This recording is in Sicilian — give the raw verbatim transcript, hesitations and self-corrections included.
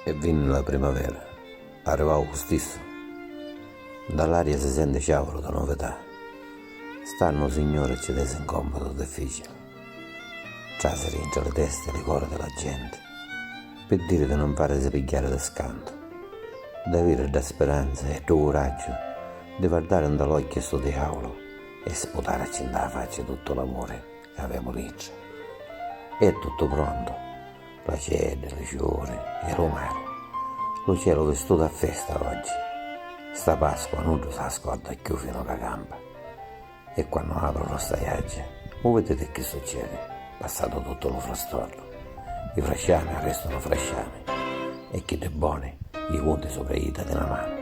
E vinni la primavera, arrivau u stissu. Nta l'aria si senti ciauru di novità. St'annu u Signuri ci desi un compitu difficili. Trasiri intra li testi e li cori di la genti, pi diri di non farisi pigghiari di scantu, d'aviri dda spiranza e ddu curaggiu di vardari nta l'occhi stu diaulu e sputarici nta la facci tuttu l'amuri ca avemu dintra. E tuttu prontu, l'aceddi, li ciuri e lu mari. Lu celu vistutu a festa oggi. Sta Pasqua nuddu sa scorda cchiù finu ca campa. E quannu aprunu sta iaggia, u viditi chi succedi? Passatu tuttu lu frastornu, i frasciami arrestunu frasciami, e chiddi boni, i cunti supra i dita di na manu.